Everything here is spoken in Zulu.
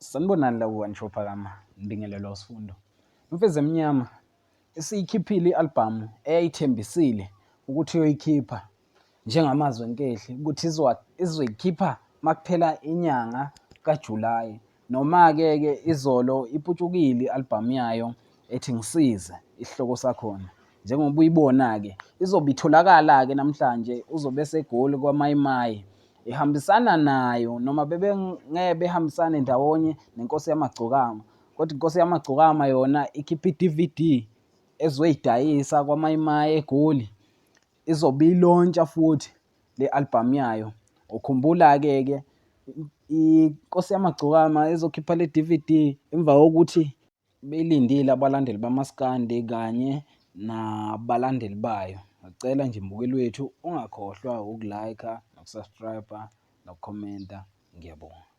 Sanibonani la ku-One Show Phakama, ngibingelelwa uSifundo. Imfezi Emnyama isiyikhiphile i-albhamu eyayithembisile ukuthi iyoyikhipha njengamazwi enkehli ukuthi izoyikhipha makuphela inyanga kaJulayi. Noma-ke ke izolo iputshukile i-albhamu yayo ethi Ngisize isihloko sakhona. Njengoba uyibona-ke izobe itholakala-ke namhlanje uzobe eseGoli kwaMayimayi. Ihambisana nayo noma bebengeke behambisane ndawonye neNkosi Yamagcokama kodwa iNkosi Yamagcokama yona ikhipha i-D_V_D ezoyidayisa kwaMayimayi eGoli. Izobe ilontsha futhi le albhamu yayo. Ukhumbula-ke ke iNkosi Yamagcokama izokhipha le D_V_D emva kokuthi Beyilindile abalandeli bamaskandi kanye nabalandeli bayo. Ngicela nje mbukeli wethu ungakhohlwa uku-like-a, noku-subscribe-a, nokukhomenta. Ngiyabonga.